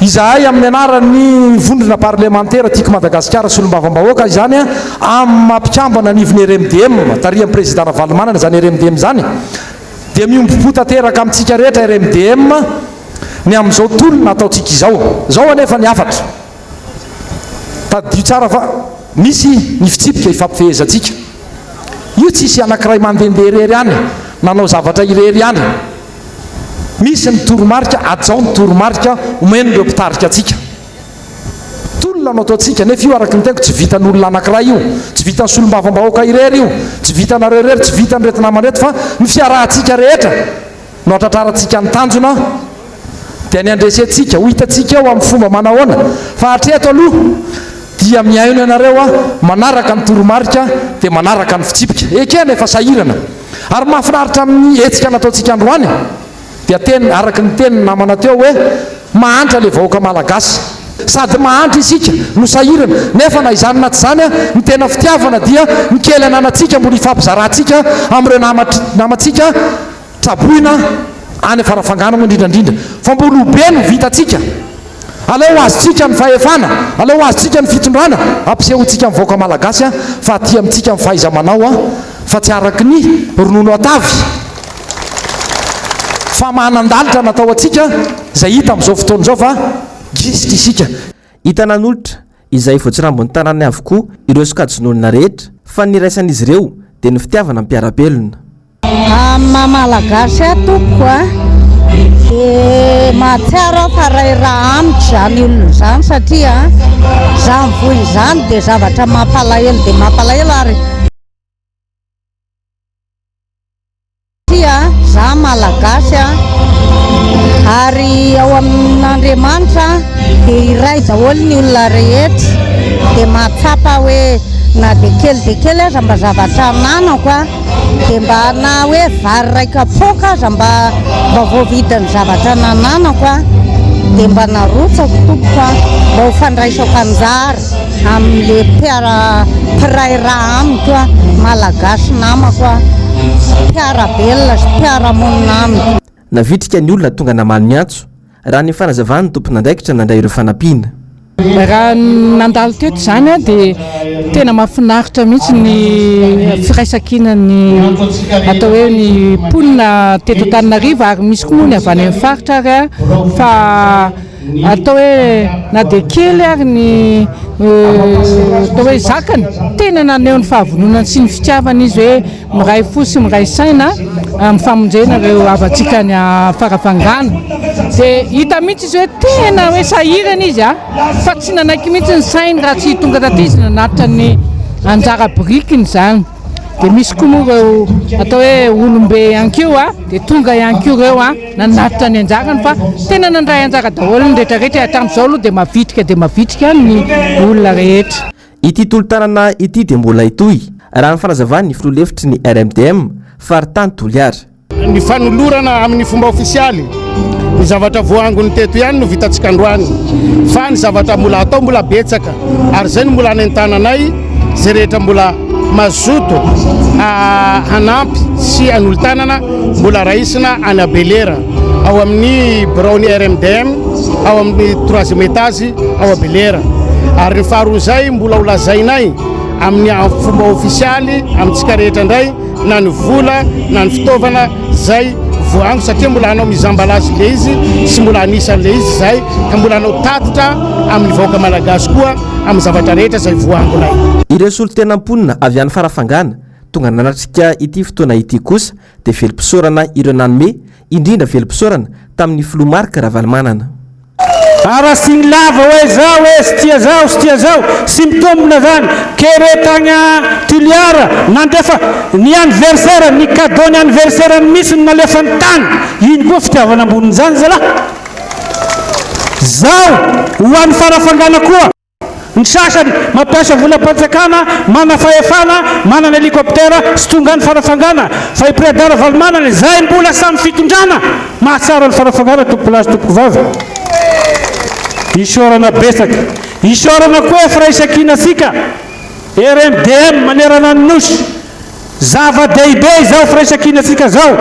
Izahay amin'ny anaran'ny vondrona parlemantera Tiako Madagasikara solombavambahoaka izany amin'ny maha mpikambana anivon'ny RMDM, tarihan'ny Prezida Ravalomanana izany RMDM izany, dia miombom-po tanteraka amintsika rehetra RMDM ny amin'izao tolona ataontsika izao. Izao anefa ny hafatra. Tadidio tsara fa misy ny fitsipika ifampifehezantsika. Io tsisy anankiray mandehandeha irery any, nanao zavatra irery ihany. Misy ny toromarika, hajao ny toromarika omen'ireo mpitarika antsika. Tolona no ataontsika, nefa io araka ny teniko tsy vitan'olona anankiray io, tsy vitan'ny solombavambahoaka irery io, tsy vitanareo irery, tsy vitan'ireto namana ireto fa ny fiarahantsika rehetra no hatratrarantsika ny tanjona dia ny handresentsika, ho hitantsika eo amin'ny fomba manahoana fa hatreto aloha dia mihaino ianareo aho, manaraka ny toromarika dia manaraka ny fitsipika. Ekena efa sahirana ary mahafinaritra amin'ny hetsika nataontsika androany. Dia teny araka ny tenin'ny namana teo hoe mahantra ilay vahoaka malagasy. Sady mahantra isika no sahirana, nefa na izany na tsy izany ny tena fitiavana dia ny kely ananantsika mbola ifampizarantsika amin'ireo namantsika traboina any Farafangana moa indrindra indrindra fa mbola ho be no vitantsika. Aleo ho azontsika ny fahefana, aleo ho azontsika ny fitondrana, ampisehoantsika amin'ny vahoaka malagasy fa aty amintsika ny fahaiza-manao fa tsy araka ny ronono atavy. Fa manan-dalitra natao antsika izay hita amin'izao fotoana izao fa gisitra isika. Hita nanolotra izay voatsirambin'ny tanàna avokoa ireo sokajin'olona rehetra fa ny iraisan'izy ireo dia ny fitiavana mpiara-belona. Amin'ny maha Malagasy ahy tompoko a, dia mahatsiaro aho fa ray ra amiko izany olona izany satria izany voina izany dia zavatra mampalahelo dia mampalahelo ary Satria za Malagasy a, ary ao amin'Andriamanitra dia iray daholo ny olona rehetra, dia mahatsapa hoe na dia kely dia kely aza mba zavatra ananako a, dia mba na hoe vary iray kapoaka aza mba mba voavidin'ny zavatra nananako a, dia mba narotsako tompoko a, mba ho fandraisako anjara. Amin'le mpiara mpiray ra amiko a, Malagasy namako a, mpiara-belona sy mpiara-monina amiko. Navitrika ny olona tonga namaly ny antso, raha ny fanazavan'ny tompon'andraikitra nandray ireo fanampiana. Raha nandalo teto izany dia tena mahafinaritra mihitsy ny firaisankinan'ny atao hoe ny mponina teto Antananarivo ary misy koa moa ny avy any amin'ny faritra ary fa Atao hoe na dia kely ary ny atao hoe zakany, tena naneho ny fahavononany sy ny fitiavany izy hoe miray fo sy miray saina amin'ny famonjena ireo havantsika any Farafangana. Dia hita mihitsy izy hoe tena hoe sahirana izy fa tsy nanaiky mihitsy ny sainy raha tsy tonga taty izy nanatitra ny anjara birikiny izany. Dia misy koa moa ireo atao hoe olom-be ihany koa dia tonga ihany koa ireo nanatitra ny anjarany fa tena nandray anjara daholo ny rehetra rehetra e, hatramin'izao aloha dia mavitrika dia mavitrika ny olona rehetra. Ity tolo-tanana ity dia mbola hitohy, raha ny fanazavan'ny filoha lefitry ny RMDM, faritany Toliara. Ny fanolorana amin'ny fomba ofisialy ny zavatra voaangony teto ihany no vitantsika androany fa ny zavatra mbola atao mbola betsaka ary izay no mbola anentananay izay rehetra mbola mazoto hanampy sy hanolo-tanana mbola raisina any Abelera ao amin'ny biraon'ny RMDM ao amin'ny troisième étage ao Abelera ary ny faharoa izay mbola ho lazainay amin'ny fomba ofisialy amintsika rehetra indray na ny vola na ny fitaovana zay voaango satria mbola hanao mise en balance le izy sy mbola anisan'le izy zay ka mbola hanao tatitra amin'ny vahoaka malagasy koa amin'ny zavatra rehetra zay voaangonay. Ireo solontena mponina avy any Farafangana tonga nanatrika ity fotoana ity kosa dia velom-pisaorana ireo nanome, indrindra velom-pisaorana tamin'ny filoha Marc Ravalomanana. Arasiny lava hoe zao e sy tia zao sy tia zao, sy mitombina zany, kere tagny a Tuliara nandefa ny anniversaire, ny cadeau ny anniversaire ny mihitsy no nalefany tagny, ino koa fitiavana ambonin'izany zalah? Zao ho an'ny farafangana koa. Ny sasany mampiasa volam-panjakana, manana fahefana, manana hélicoptère sy tonga any Farafangana, fa i Président Ravalomanana izay mbola samy fitondrana mahatsara ny Farafangana tompokolahy sy tompokovavy. Isaorana betsaka. Isaorana koa firaisankinantsika RMDM manerana ny Nosy. Zava-dehibe izao firaisankinantsika izao.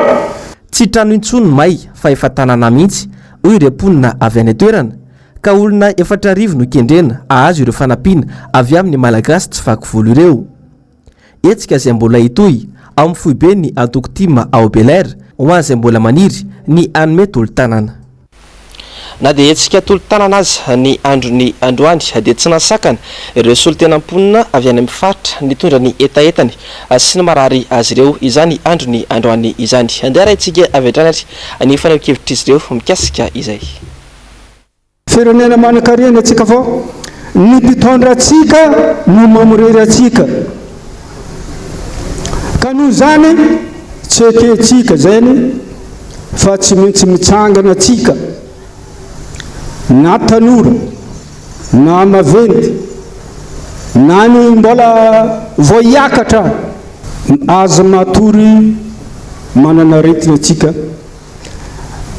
Tsy trano intsony may fa efa tanàna mihitsy, hoy ireo mponina avy any an-toerana. ka olona 4000 no kendrena hahazo ireo fanampiana avy amin'ny Malagasy tsy vaky volo ireo. Hetsika izay mbola hitohy ao amin'ny foiben'ny antoko tim ao Bel'Air ho an'izay mbola maniry ny hanome tolo-tanana. Na dia hetsika tolo-tanana aza ny andron'ny androany dia tsy nahasakana ireo solontenam-ponina avy any amin'ny faritra nitondra ny hetahetany sy ny marary azy ireo izany andron'ny androany izany. Andeha arahintsika avy hatrany ary ny fanehoan-kevitr'izy ireo mikasika izay. Firenena manankarena tsika fa ny mpitondra antsika no mamorery antsika. Ka noho izany tsy ekentsika izany fa tsy maintsy mitsangana tsika na tanora na maventy na ny mbola vao hiakatra aza matory manana aretina tsika.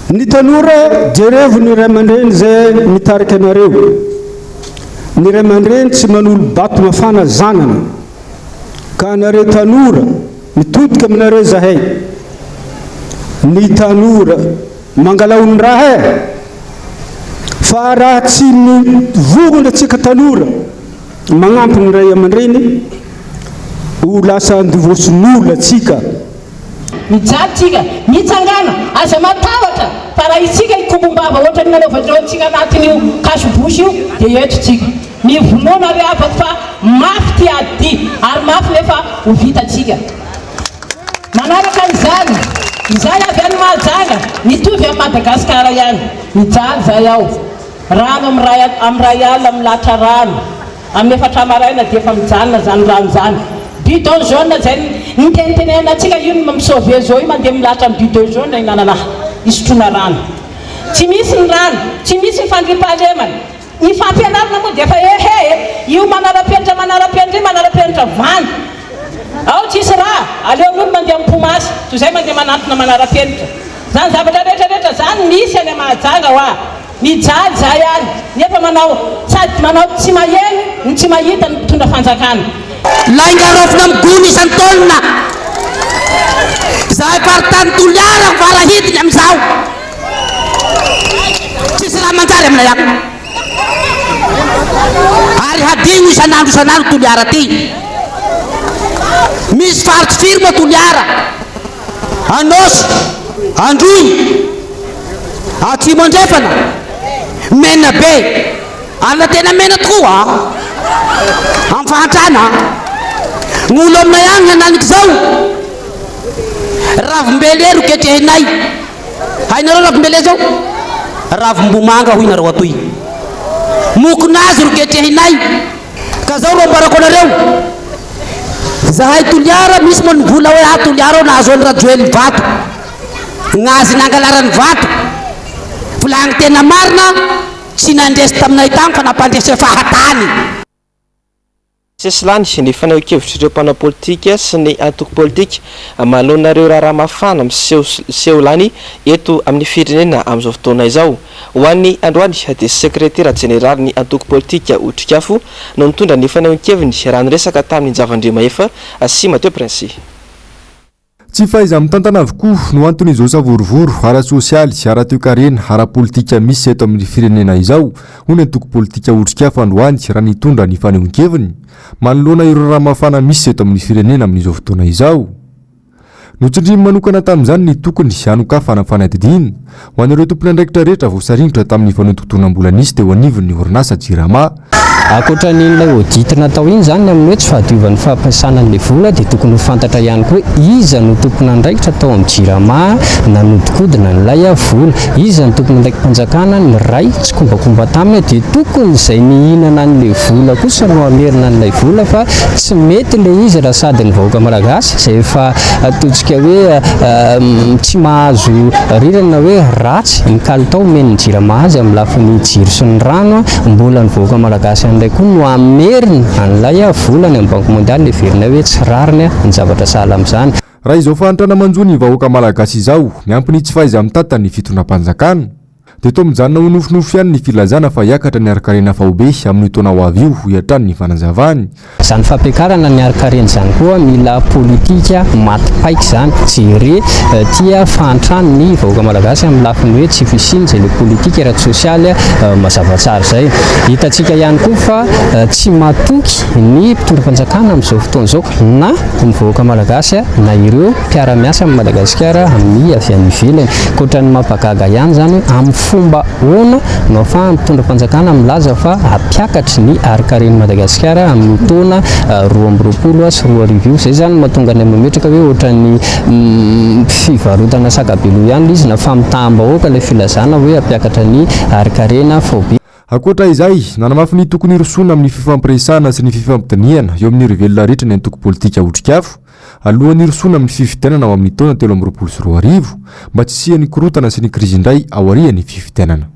Ny tanora jerevo ny ray aman-dreny izay mitarika anareo. Ny ray aman-dreny tsy manolo-bato mafana zanany. Ka anareo tanora, mitodika aminareo zahay. Ny tanora, mangalao ny raha e! Fa raha tsy mivongona tsika tanora magnampy ny ray aman-dreny, ho lasa andivosin'olona tsika. Mijaly tsika, mitsangàna, aza matahotra fa raha isika hikombom-bava ohatran'ny nanaovan-dreo antsika anatin'io cache bouche io dia eto tsika. Mivonona ry havako fa mafy ity ady ity ary mafy nefa ho vitantsika. Manaraka an'izany, izahay avy any Mahajanga, mitovy amin'i Madagasikara ihany, mijaly izahay ao, rano amin'ny iray alina milatra rano. Amin'ny efatra maraina dia efa mijanona izany rano izany. Bidon jaune izay nitenitenenana antsika io no mi-sauver zao io mandeha milahatra amin'ny bidon jaune hinanana hisotroana rano. Tsy misy ny rano, tsy misy ny fandriampahalemana. Ny fampianarana moa dia efa ehe e! Io manara-penitra manara-penitra io manara-penitra vandy. Ao tsisy raha, aleon'olo mandeha mipomasy toy izay mandeha manantona manara-penitra. Izany zavatra rehetra rehetra izany misy any Mahajanga hoa. Mijaly zahay any nefa manao sady manao tsy maheno no tsy mahita ny mpitondra fanjakana. Lainga raofina amin'ny gony isan-taolona. Izahay faritany Toliara farahidiny amin'izao. Tsisy raha manjary aminay any. Ary hadino isan'andro isan'andro Toliara ty. Misy faritry firy moa Toliara? Anôsy, Androy, Atsimo Andrefana, Menabe, ary tena mena tokoa a! Amin'ny fahantrana a! Ny olo aminay agny hananik'izao, ravimbele ro ketrehinay. Hainareo ravimbele zao? Ravimbomanga hoy nareo atoy. Mokonazy ro ketrehinay. Ka zao ro ambarako anareo, zahay Toliara misy moa ny vola hoe ah Toliara ao nahazoan'i Rajoelina vato, gnazy nangalarany vato, volagny tena marina tsy nandresy taminay tagny fa nampandrese fahatany. Sesilany ny fanehoan-kevitr'ireo mpanao politika sy ny antoko politika manoloana ireo raharaha mafana miseho seho lany eto amin'ny firenena amin'izao fotoana izao. Ho an'ny androany dia sekretera jeneralin'ny antoko politika Otrikafo no nitondra ny fanehoan-keviny raha niresaka tamin'i Njavandrimahefa sy Mathieu Prince. Tsy fahaiza-mitantana avokoa no anton'izao savorovoro ara-tsosialy, ara-toekarena, ara-politika misy eto amin'ny firenena izao, hoy ny antoko politika Otrikafo androany raha nitondra ny fanehoan-keviny manoloana ireo raharaha mafana misy eto amin'ny firenena amin'izao fotoana izao. Notsindriany manokana tamin'izany ny tokony hanokafana fanadihadiana. ho an'ireo tompon'andraikitra rehetra voasaringotra tamin'ny fanodinkodinam-bola nisy teo anivon'ny orinasa Jirama. Ankoatra an'ilay audit natao iny izany ny amin'ny hoe tsy fahadiovan'ny fampiasana an'ilay vola dia tokony ho fantatra ihany koa hoe iza no tompon'andraikitra tao amin'ny Jirama nanodikodina an'ilay vola, iza no tompon'andraiki-panjakana niray tsikombakomba taminy dia tokony izay nihinana an'ilay vola kosa no hamerina an'ilay vola fa tsy mety ilay izy raha sady ny vahoaka malagasy izay efa ataontsika hoe tsy mahazo rirany na hoe ratsy ny kalitao omen'ny Jirama azy amin'ny lafiny jiro sy ny rano, mbola ny vahoaka malagasy indray koa no hamerina an'ilay vola any amin'ny Banque mondiale, heverinay hoe tsy rariny ny zavatra sahala amin'izany. Raha izao fahantrana manjo ny vahoaka malagasy izao, miampy ny tsy fahaiza-mitantana ny fitondram-panjakana, dia toa mijanona ho nofinofy ihany ny filazana fa hiakatra ny harin-karena faobe amin'io taona ho avy io, hoy hatrany ny fanazavany. Izany fampiakarana ny harin-karena izany koa mila politika maty paika izany, jere tia fahantrany ny vahoaka malagasy amin'ny lafiny hoe tsy fisiany izay le politika ara-tsosialy mazava tsara izay. Hitantsika ihany koa fa tsy matoky ny mpitondra fanjakana amin'izao fotoana izao na ny vahoaka malagasy na ireo mpiara-miasa amin'i Madagasikara amin'ny avy any ivelany. Ankoatra ny mampagaga ihany izany hoe amin'ny fomba ahoana no ahafahan'ny mpitondra fanjakana milaza fa hampiakatry ny harin-karen'i Madagasikara amin'io taona 2022 io. Izay izany no mahatonga anay mametraka hoe ohatran'ny fivarotana saka beloha ihany ilay izy na famitaham-bahoaka ilay filazana hoe hampiakatra ny harin-karena faobe. Ankoatra izay, nanamafy ny tokony hirosoana amin'ny fifampiresahana sy ny fifampidinihana eo amin'ireo velona rehetra ny antoko politika Otrikafo, alohan'ny hirosoana amin'ny fifidianana ho amin'ny taona 2023, mba tsy hisian'ny korontana sy ny krizy indray aorian'ny fifidianana.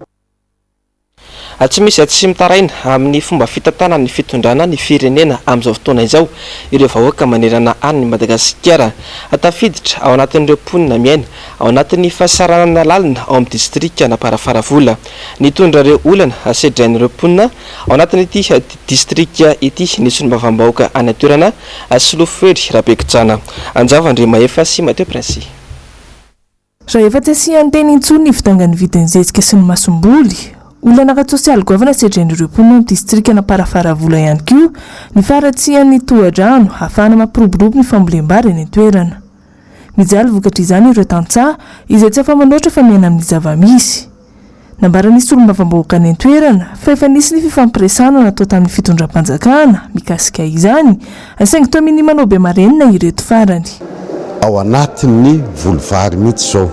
Tsy misy tsy mitaraina amin'ny fomba fitantanan'ny fitondrana ny firenena amin'izao fotoana izao ireo vahoaka manerana an'i Madagasikara. Tafiditra ao anatin'ireo mponina miaina ao anatin'ny fahasaranana lalina ao amin'ny distrikan'Amparafaravola. Nitondra ireo olana sedrain'ireo mponina ao anatin'ity distrika ity ny solombavambahoaka any an-toerana, Solofohery Rabekojana. Anjava Andriamahefa sy Mathieu Princy. Raha efa tsy asian-teny intsony ny fidangan'ny vidin'ny zezika sy ny masomboly, olana ara-tsosialy goavana sedrain'ireo mponina ao amin'ny distrikan'Amparafaravola ihany koa ny faharatsian'ny tohadrano ahafahana mampiroborobo ny fambolem-bary any an-toerana. Mijaly vokatr'izany ireo tantsaha izay tsy afa-manoatra fa miaina amin'ny zava-misy. Nambaran'ny solombavambahoaka any an-toerana fa efa nisy ny fifampiresahana natao tamin'ny fitondram-panjakana mikasika izany, saingy toa minia manao be marenina ireto farany. Ao anatin'ny voly vary mihitsy izao.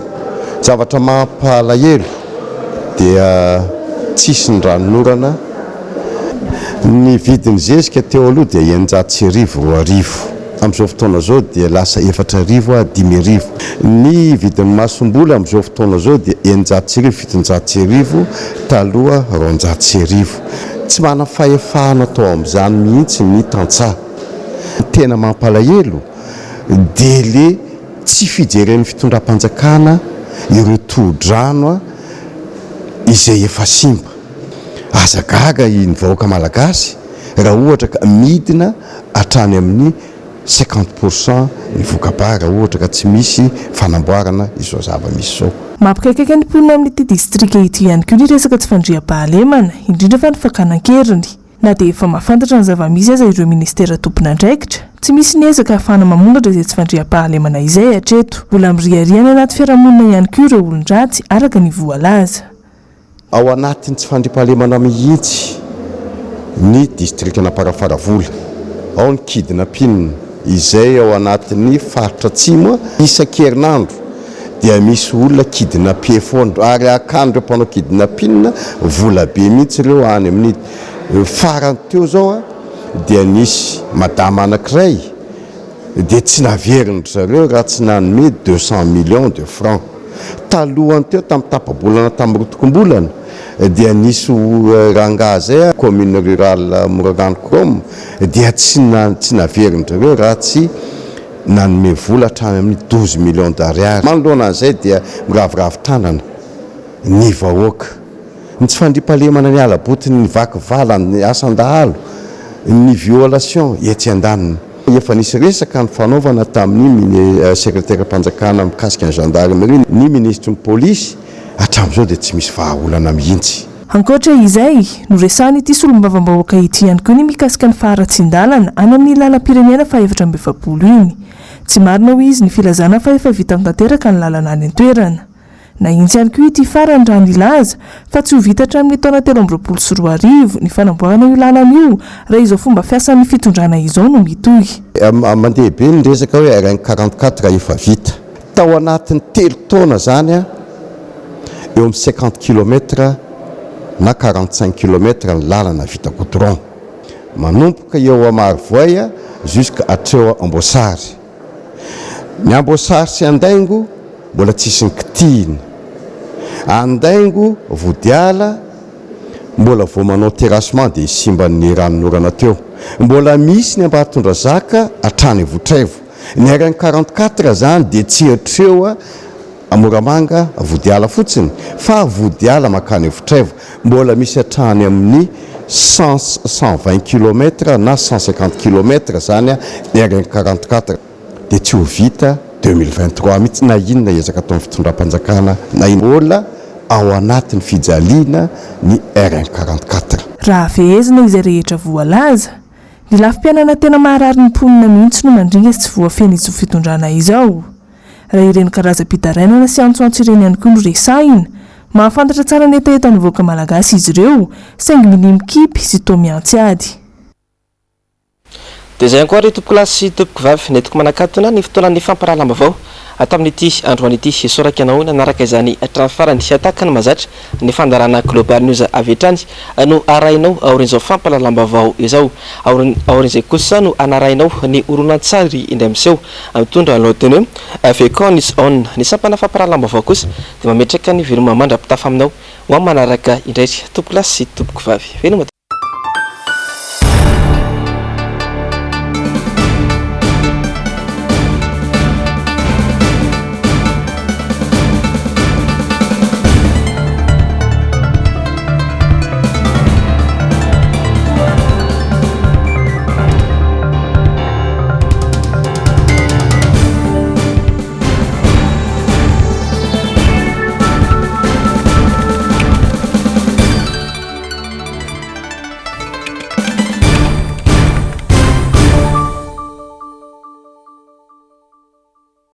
Zavatra mampalahelo dia tsisy ny ranonorana. Ny vidin'ny zezika teo aloha dia 1600, 2000. Amin'izao fotoana izao dia lasa 4000 à 5000. Ny vidin'ny masomboly amin'izao fotoana izao dia 1600, 1700, taloha 1200. Tsy manam-fahefana atao amin'izany mihitsy ny tantsaha. Ny tena mampalahelo dia le tsy fijeren'ny fitondram-panjakana ireo tohodrano izay efa simba. Aza gaga ny vahoaka malagasy raha ohatra ka midina hatrany amin'ny 50 pour cent ny voka-bary raha ohatra ka tsy misy fanamboarana izao zava-misy izao. Mampikaikaika ny mponina amin'ity distrika ity ihany koa ny resaka tsy fandriampahalemana, indrindra fa ny fakana an-keriny. Na dia efa mahafantatra ny zava-misy aza ireo minisitera tompon'andraikitra, tsy misy ny ezaka ahafahana mamongatra izay tsy fandriampahalemana izay hatreto. Mbola miriaria any anaty fiarahamonina ihany koa ireo olon-dratsy, araka ny voalaza. Ao anatin'ny tsy fandriampahalemana mihitsy ny distrikan'Amparafaravola. Ao ny kidnapping izay ao anatin'ny faritra atsimo. Isan-kerinandro dia misy olona kidnappé foana ary hakan'ireo mpanao kidnapping vola be mihitsy ireo any amin'ny farany teo izao dia nisy madama anankiray dia tsy naverin-dry zareo raha tsy nanome 200 millions de francs. Talohan'ny teo tamin'ny tapa-bolana tamin'ny rotokom-bolana dia nisy rangahy zay commune rurale Morarano Chrome dia tsy tsy naverin-dry zareo raha tsy nanome vola hatrany amin'ny 12 millions d'ariary. Manoloana an'izay dia miraviravy tanana ny vahoaka. Ny tsy fandriampahalemana ny hala-boty ny vaky vala ny asan-dahalo ny violation etsy andaniny. Efa nisy resaka nifanaovana tamin'ny sekreteram-panjakana mikasika ny gendarmerie, ny minisitry ny polisy, hatramin'izao dia tsy misy vahaolana mihitsy. Ankoatra izay, noresahan'ity solombavambahoaka ity ihany koa ny mikasika ny faharatsian-dalana any amin'ny lalam-pirenena faha-44 iny. Tsy marina hoy izy ny filazana fa efa vita tanteraka ny lalana any an-toerana. Nahitsy ihany koa ity farany raha nilaza fa tsy ho vita hatramin'ny taona 2023 ny fanamboarana io lalana io raha izao fomba fiasan'ny fitondrana izao no mitohy. Mandeha be ny resaka hoe RN 44 efa vita. Tao anatin'ny telo taona izany eo amin'ny cinquante kilomètres na quarante cinq kilomètres ny lalana vita goudron. Manomboka eo Marovoay jusqu'à hatreo Amboasary. Ny Amboasary sy Andaingo mbola tsisy nikitihina. Andaingo Vodiala mbola vao manao terrassement dia simban'ny ranonorana teo. Mbola misy ny Ambatondrazaka hatrany Votraivo. Ny RN 44 zany dia tsy hatreo Moramanga Vodiala fotsiny fa Vodiala mankany Votraivo. Mbola misy hatrany amin'ny cent 120 kilomètres na 150 kilomètres zany ny RN 44 dia tsy ho vita 2023 mihitsy na inona ezaka ataon'ny fitondram-panjakana na inona. Mbola ao anatin'ny fijaliana ny RN 44. Raha fehezina izay rehetra voalaza, ny lafim-piainana tena maharary ny mponina mihitsy no mandringa sy tsy voafehin'izao fitondrana izao. Raha ireny karazam-pitarainana sy antsoantso ireny ihany koa no resahina, mahafantatra tsara ny hetahetan'ny vahoaka malagasy izy ireo, saingy minia mikipy sy toa mihantsy ady. Dia izay ihany koa ary tompokolahy sy tompokovavy nentiko manakatona ny fotoanan'ny fampahalalam-baovao tamin'ity androany ity. Isaorako ianao nanaraka izany hatramin'ny farany. Tahaka ny mahazatra, ny fandaharana Global News avy hatrany no arahinao aorian'izao fampahalalam-baovao izao. Aorian'izay kosa no hanarahinao ny horonantsary indray miseho mitondra ny lohateny hoe The Con is On. Ny sampana fampahalalam-baovao kosa dia mametraka ny veloma mandra-pitafa aminao ho amin'ny manaraka indray tompokolahy sy tompokovavy. Veloma.